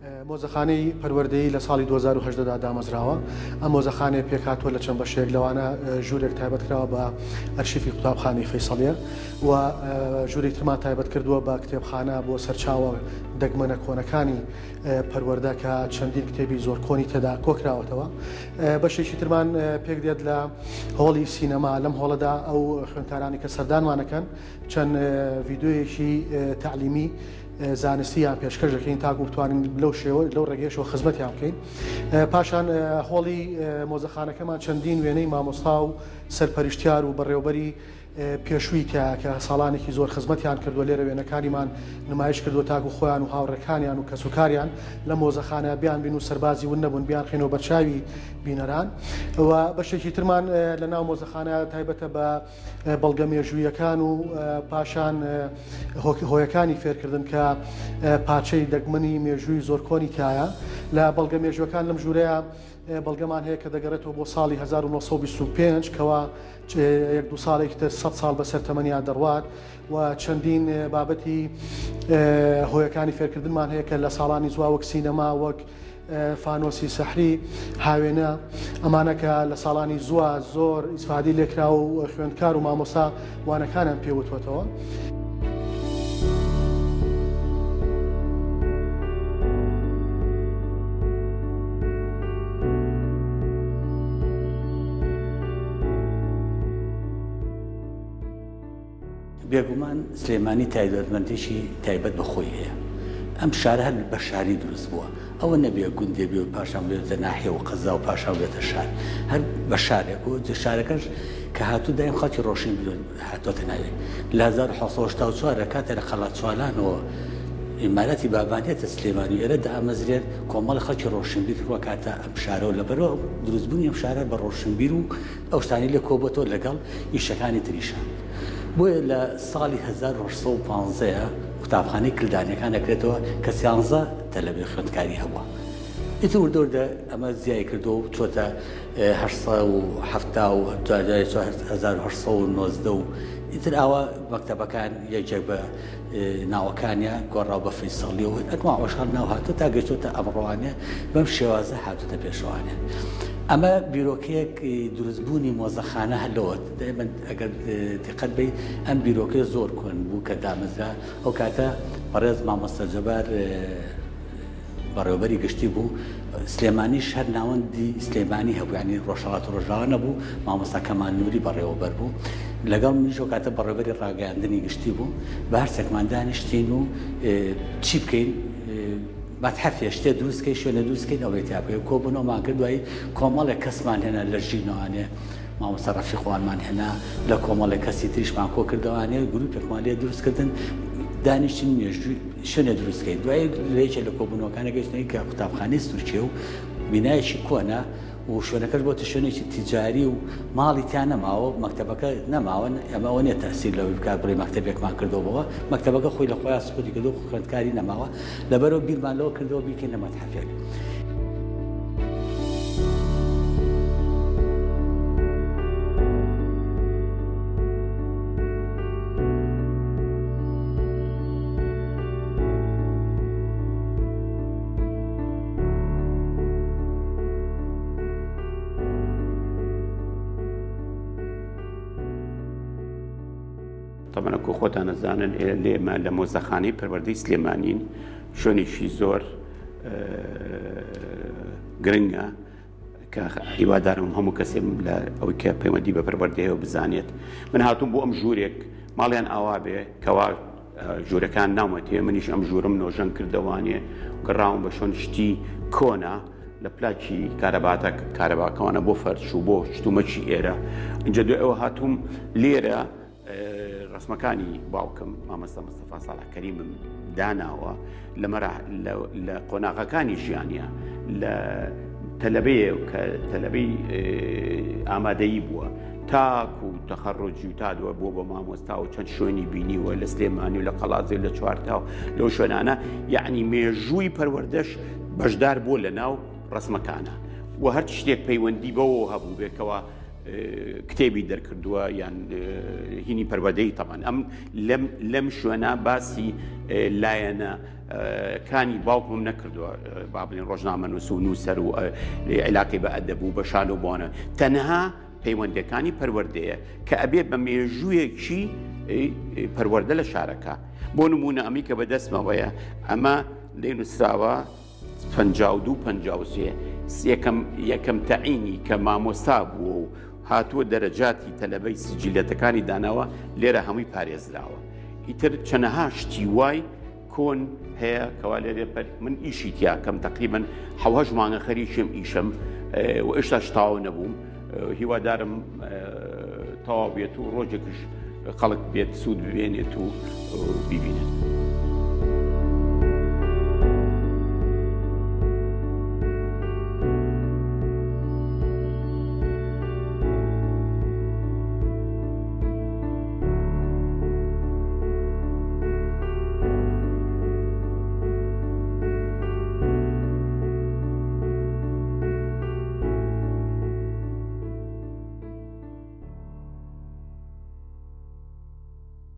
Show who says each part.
Speaker 1: مۆزەخانەی پەروەردەیی لە ساڵی 2018 دا دامەزراوە. ئەم مۆزەخانەیە پێکهاتووە لە چەند بەشێک، لەوانە ژوورێک تایبەت کراوە بە ئەرشیفی قوتابخانەی فەیسەڵیە و ژوورێک ترمان تایبەت کردووە بە کتێبخانە بۆ سەرچاوە دەگمەنە کۆنەکانی پەروەردە کە چەندین کتێبی زۆر کۆنی تێدا کۆکراوەتەوە. بەشێکی ترمان پێکدێت لە هۆڵی سینەما، لەم هۆڵەدا ئەو خوێندکارانی کە سەردانمان ئەکەن چەند ڤیدیۆیەکی تەعلیمی زانستیان پێشکەش دەکەین تاکو بتوانین لەو شێوە لەو ڕێگەیەشەوە خزمەتیان بکەین. پاشان هۆڵی مۆزەخانەکەمان چەندین وێنەی مامۆستا و سەرپەرشتیار و بەڕێوبەری پێشووی تیایە کە ساڵانێکی زۆر خزمەتیان کردووە، لێرە وێنەکانیمان نمایش کردووە تاکو خۆیان و هاوڕێکانیان و کەسوکاریان لەم مۆزەخانە بیانبین و سەربازی ون نەبوون بیانخەینەوە بەرچاوی بینەران. و بەشێکی ترمان لە ناو مۆزەخانە تایبەتە بە بەڵگە مێژوویەکان و پاشان هۆیەکانی فێرکردن کە پارچەی دەگمەنی مێژووی زۆر کۆنی تایە. لە بەڵگە مێژووەکان لەم ژوورەیە بەڵگەمان هەیە کە دەگەڕێتەوە بۆ ساڵی 1925 کەوا یەک دوو ساڵێکی تر 100 ساڵ بەسەر تەمەنیا دەڕوات و چەندین بابەتی هۆیەکانی فێرکردنمان هەیە کە لە ساڵانی زوا وەک سینەما وەک فانۆسی سەحری، هاوێنە، ئەمانە کە لە ساڵانی زووە زۆر ئیسفادەی لێکراوە و خوێندکار و مامۆستا وانەکانیان پێ وتوەتەوە.
Speaker 2: بێگومان سلێمانی تایبەتمەندیی تایبەت بە خۆی هەیە. ئەم شارە هەر بە شاری دروست بووە. ئەوە نەبێ گوندێ بێ و پاشان ببێتە ناحیە و قەزا و پاشان ببێتە شار. هەر بە شارێک و شارەکەش کە هاتوو دایم خەڵکی ڕۆشنبیر هاتۆتە ناوی. لە 1784 کاتێ لە قەڵاچوالانەوە ئیماراتی بابان دێتە سلێمانی و ئێرە دامەزرێت، کۆمەڵی خەڵکی ڕۆشنبیر ڕووەکاتە ئەم شارەوە. لەبەرئەوە دروستبوونی ئەم شارە بە ڕۆشنبیر و ئەو شتانەی لێ کۆبۆتەوە لەگەڵ ئیشەکانی تریشا. بۆیە لە ساڵی 1815 قوتابخانەی کلدانیەکان ئەکرێتەوە کە سیانزە تەلەبەی خوێندکاری هەبووە. ئیتر وردە وردە ئەمە زیای کردووە و چۆتە 870 و دوای 1819 و ئیتر ئاوا مەکتەبەکان یەکێک بە ناوەکانیان گۆڕاو بە فەیسەڵی و ئەنواع وەشان ناو هاتووە تا گەیشتۆتە ئەمڕۆوانێ بەم شێوازە هاتووتە پێشەوانێ. ئەمە بیرۆکەیەک دروستبوونی مۆزەخانە هەر لەوە دەمن ئەگەر دیقەت بەی ئەم بیرۆکەیە زۆر کۆن بوو کە دامەزرا ئەو کاتە بەڕێز مامۆستا جەبار بەڕێوەبەری گشتی بوو، سلێمانیش هەر ناوەندی سلێمانی هەبوو یانی ڕۆژهەڵات و ڕۆژاوا نەبوو، مامۆستا کەمال نوری بەڕێوەبەر بوو لەگەڵ منیش ئەو کاتە بەڕێوەبەری ڕاگەیاندنی گشتی بوو، بە هەرسێکمان دانیشتین و چی بکەین مەتحەفێ شتێ دروست کەین شوێنێ دروست کەین ئەوەی تیا بکەین کۆبوونەوەمان کرد دوایی کۆمەڵێک کەسمان هێنا لە ژینەوانێ مامۆستا ڕەفیقوانمان هێنا لە کۆمەڵێک کەسی تریشمان کۆ کردەوانێ گروپێکمان لێ دروست کردن دانیشتین مێژووی شوێنێ دروست کەین دوای لە یەکێ لە کۆبوونەوەکانە گەیشتنەوەی کە قوتابخانەی سورکیە و بینایەکی کۆنە و شوێنەکەش بۆتە شوێنێکی تیجاری و ماڵی تیا نەماوە مەکتەبەکە نەماوە ئەمە ئەوە نیە تەسیر لەوەی بکات بڵێ مەکتەبێکمان کردەوە بەوە مەکتەبەکە خۆی لە خۆیان سقوتی کردو خوێندکاری نەماوە لەبەرەوە بیرمان لەوە کردەوە بیکەین لە مەتحەفێک.
Speaker 3: تەبعەن وەکو خۆتان ئەزانن لێمە لە مۆزەخانەی پەروەردەی سلێمانین شوێنێکی زۆر گرنگە کە هیوادارم هەموو کەسێ لە ئەوەی کە پەیوەندی بە پەروەردەیەوە بزانێت من هاتووم بۆ ئەم ژوورێک ماڵیان ئاوا بێ کەوا ژوورەکان ناومەتێ منیش ئەم ژوورم نۆژەن کردەوانێ گەڕاوم بە شۆن شتی کۆنا لە پلاکی کارەباتە کارەباکەوانە بۆ فەرش و بۆ شتومەکی ئێرە اینجا دوای ئەوە هاتووم لێرە ڕسمەکانی باوکم مامەستا مستەفا ساڵح کەریمم داناوە لە مەرا لە قۆناغەکانی ژیانە لە تەلەبەیە کە تەلەبەی ئامادەیی بووە تاکو و تەخەڕۆجی و تا دووە بۆ بە مامۆستا و چەند شوێنی بینیوە لە سلێمانی و لە قەڵازی و لە چوارتا و لەو شوێنانە یعنی مێژووی پەروەردەش بەشدار بووە لە ناو ڕسمەکانە و هەر شتێک پەیوەندی بەوە هەبوو بێکەوە. کتێبی دەرکردووە یان هینی پەروەردەی تەمان ئەم لەم لەم شوێنە باسی لایەنە کانی باوکم نەکردووە با بڵێن ڕۆژنامەنووس و نووسەر و عیلاقی بە ئەدەب و بە شان و بۆنە تەنها پەیوەندەکانی پەروەردەیە کە ئەبێ بە مێژوویەکی پەروەردە لە شارەکە بۆ نمونە ئەمی کە بەدەستمەوەیە ئەمە لێ نووسراوە 52 53 یەکەم یەکەم تەعینی کە مامۆستا بووە و هاتووە دەرەجاتی تەلەبەی سجیلەتەکانی داناوە لێرە هەمووی پارێزراوە ئیتر چەنەها شتی وای کۆن هەیە کەوا لێرێ پەر من ئیشی تیا کەم تقریبن حوهش مانگە خەریکیم ئیشم و ئێشتاش تاو نەبووم هیوادارم تەواو بێت و ڕۆژێکش خەڵک بێت سوود ببێنێت و بیبینێت.